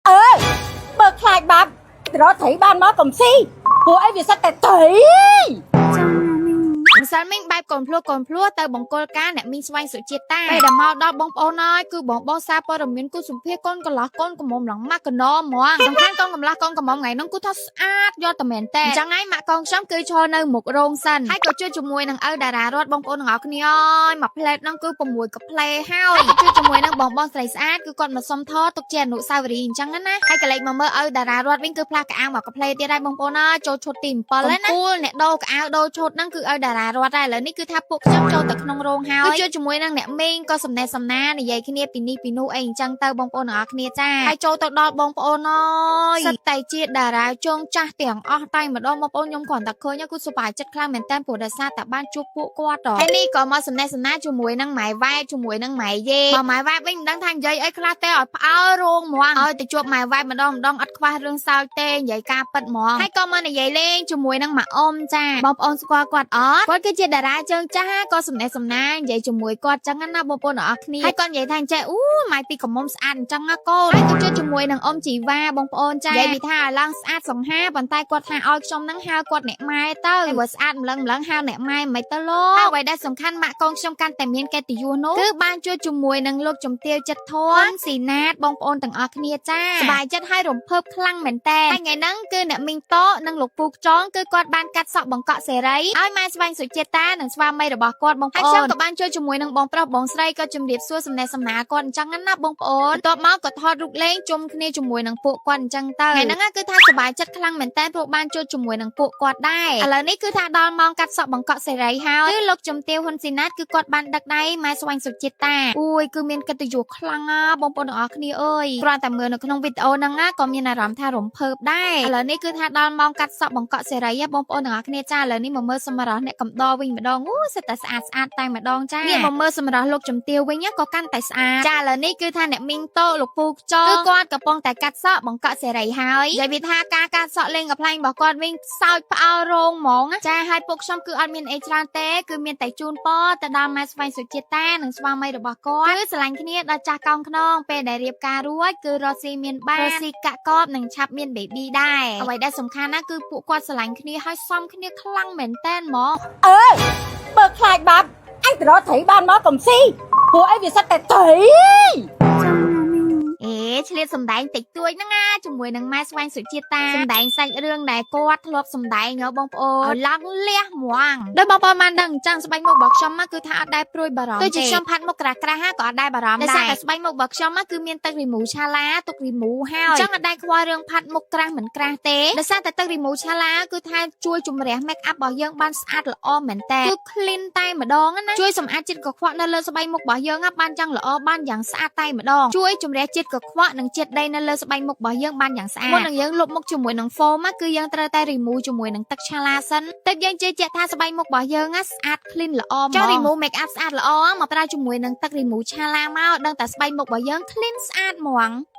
អើបើខ្លាចបាបទៅរកត្រីបានមកកំស៊ីព្រោះអីវាសិតតែត្រី ចាមីង។ ម្សិលមិញបែបកូនភ្លោះកូនភ្លោះទៅបង្គោលការអ្នកមីងស្វែងសុជាតិតាពេលដែលមកដល់បងប្អូនហើយគឺបងបងសារព័ត៌មានគូសម្ភារកូនកន្លោះកូនកំមុំឡើងម៉ាក់កណហ្មងសំខាន់កូនកំឡោះកូនកំមុំថ្ងៃហ្នឹងគូថាស្អាតយកតែមែនតើអញ្ចឹងហើយម៉ាក់កូនខ្ញុំគឺឈរនៅមុខរោងសិនហើយក៏ជួយជាមួយនឹងឪតារារត់បងប្អូនទាំងអស់គ្នាអើយមួយផ្លែតហ្នឹងគឺ6កាផ្លែហើយហើយក៏ជួយជាមួយនឹងបងបងស្រីស្អាតគឺគាត់មកសុំថតទុកជាអនុស្សាវរីយ៍អញ្ចឹងណាហើយកលេចមកមើលឪតារារត់វិញគឺផ្លាស់កៅអៅមកកាផ្លែទៀតហើយបងប្អូនអើយចូលឈុតទី7ហើយណាគួលអ្នកដូរកៅអៅដូរឈុតហ្នឹងគឺឲ្យតារារត់ហើយឥឡូវនេះគឺថាពួកខ្ញុំចូលទៅក្នុងរោងហើយគឺជួយជាមួយនឹងអ្នកមីងក៏សំណេះសំណាលនិយាយគ្នាពីនេះពីនោះអីអញ្ចឹងទៅបងប្អូនទាំងអស់គ្នាចាហើយចូលទៅដល់បងប្អូនអើយសិតតែជាតារាជងចាស់ទាំងអស់តែម្ដងបងប្អូនខ្ញុំគ្រាន់តែឃើញគឺសប្បាយចិត្តខ្លាំងមែនតើព្រោះដោយសារតែបានជួបពួកគាត់ហើយនេះក៏មកសំណេះសំណាលជាមួយនឹងម៉ែវ៉ែជាមួយនឹងម៉ែយេបើម៉ែវ៉ែវិញមិនដឹងថានិយាយអីខ្លះទេឲ្យផ្អើលរោងហ្មងឲ្យទៅជួបម៉ែវ៉ែម្ដងម្ដងអត់ខ្វះរឿងសើចទេនិយាយការពិតហ្មងហើយក៏មកនិយាយលេងជាមួយនឹងម៉ាអ៊ំចាបងប្អូនស្គាល់គាត់អត់គាត់គឺជាតារាជើងចាស់ក៏សំណេះសំណាលនិយាយជាមួយគាត់ចឹងណាបងប្អូនទាំងអស់គ្នាហើយគាត់និយាយថាអញ្ចេះអូម៉ែពីកំមុំស្អាតអញ្ចឹងណាកូនហើយក៏ជួបជាមួយនឹងអ៊ំជីវ៉ាបងប្អូនចានិយាយពីថាឲ្យឡើងស្អាតសង្ហាប៉ុន្តែគាត់ថាឲ្យខ្ញុំនឹងហៅគាត់អ្នកម៉ែទៅហើយបើស្អាតម្លឹងម្លឹងហៅអ្នកម៉ែមិនទៅលោកហើយអ្វីដែលសំខាន់ម៉ាក់កូនខ្ញុំកាន់តែមានកិត្តិយសនោះគឺបានជួបជាមួយនឹងលោកជំទាវចិត្តធនស៊ីណាតបងប្អូនទាំងអស់គ្នាចាសប្បាយចិត្តហើយរំភើបខ្លាំងមែនតើហើយថ្ងៃហ្នឹងគឺអ្នកមីងតោនិងលោកពូខ្ចងគឺគាត់បានកាត់សក់បង្កក់សេរីឲ្យម៉ែស្វែងសុជាតិតានិងស្វាមីរបស់គាត់បងប្អូនហើយខ្ញុំក៏បានជួយជាមួយនឹងបងប្រុសបងស្រីក៏ជម្រាបសួរសំណេះសំណាលគាត់អញ្ចឹងណាបងប្អូនបន្ទាប់មកក៏ថតរូបលេងជុំគ្នាជាមួយនឹងពួកគាត់អញ្ចឹងទៅថ្ងៃហ្នឹងគឺថាសប្បាយចិត្តខ្លាំងមែនតើព្រោះបានជួបជាមួយនឹងពួកគាត់ដែរឥឡូវនេះគឺថាដល់ម៉ោងកាត់សក់បង្កក់សេរីហើយគឺលោកជំទាវហ៊ុនស៊ីណាតគឺគាត់បានដឹកដៃម៉ែស្វែងសុជាតិតាអូយគឺមានកិត្តិយសខ្លាំងណាបងប្អូនទាំងអស់គ្នាអើយគ្រាន់តែមើលនៅក្នុងវីដេអូហ្នឹងណាក៏មានអារម្មណ៍ថារំភើបដែរឥឡូវនេះគឺថាដល់ម៉ោងកាត់សក់បង្កក់សេរីហ៎បងប្អូនទាំងអស់គ្នាចាឥឡូវនេះមកមើលសម្រស់អ្នកកំដរវិញម្ដងអូសិតតែស្អាតស្អាតតែម្ដងចាងាកមកមើលសម្រស់លោកជំទាវវិញក៏កាន់តែស្អាតចាឥឡូវនេះគឺថាអ្នកមីងតោលោកពូខ្ចងគឺគាត់កំពុងតែកាត់សក់បង្កក់សេរីហើយនិយាយពីថាការកាត់សក់លេងកំប្លែងរបស់គាត់វិញសោចផ្អើលរោងហ្មងចាហើយពួកខ្ញុំគឺអត់មានអីច្រើនទេគឺមានតែជូនពរទៅដល់ម៉ែស្វែងសុជាតិតានិងស្វាមីរបស់គាត់គឺស្រឡាញ់គ្នាដល់ចាស់កោងខ្នងពេលដែលរៀបការរួចគឺរស់ស៊ីមានបានរស់ស៊ីកាក់កបនិងឆាប់មាន baby ដែរអ្វីដែលសំខាន់ណាគឺពួកគាត់ស្រឡាញ់គ្នាហើយសមគ្នាខ្លាំងមែនតើហ្មង អើបើខ្លាចបាបអញទៅរកត្រីបានមកកំស៊ីព្រោះអីវាសិតតែត្រី ចាមីង។ អេឆ្លៀតសំដែងតិចតួចហ្នឹងណាជាមួយនឹងម៉ែស្វែងសុជាតិតាសំដែងសាច់រឿងដែលគាត់ធ្លាប់សំដែងហ៎បងប្អូនឲ្យឡើងលះហ្មងដោយបងប្អូនបានដឹងអញ្ចឹងស្បែកមុខរបស់ខ្ញុំមកគឺថាអត់ដែលព្រួយបារម្ភទោះជាខ្ញុំផាត់មុខក្រាស់ក្រាស់ក៏អត់ដែលបារម្ភដែរដោយសារតែស្បែកមុខរបស់ខ្ញុំមកគឺមានទឹករីមូឆាឡាទុករីមូហើយអញ្ចឹងអត់ដែលខ្វល់រឿងផាត់មុខក្រាស់មិនក្រាស់ទេដោយសារតែទឹករីមូឆាឡាគឺថាជួយជំរះ make up របស់យើងបានស្អាតល្អមែនតើគឺ clean តែម្ដងណាជួយសម្អាតជាតិកខ្វក់នៅលើស្បែកមុខរបស់យើងបានយ៉ាងល្អបានយ៉ាងស្អាតតែម្ដងជួយជំរះជាតិកខ្វក់និងជាតិដីនៅលើស្បែកមុខរបស់យើងបានយ៉ាងស្អាតមុននឹងយើងលុបមុខជាមួយនឹង foam គឺយើងត្រូវតែ remove ជាមួយនឹងទឹកឆាឡាសិនទើបយើងជឿជាក់ថាស្បែកមុខរបស់យើងស្អាត clean ល្អហ្មងចង់ remove make up ស្អាតល្អមកប្រើជាមួយនឹងទឹក remove ឆាឡាមកដឹងតែស្បែកមុខរបស់យើង clean ស្អាតហ្មង។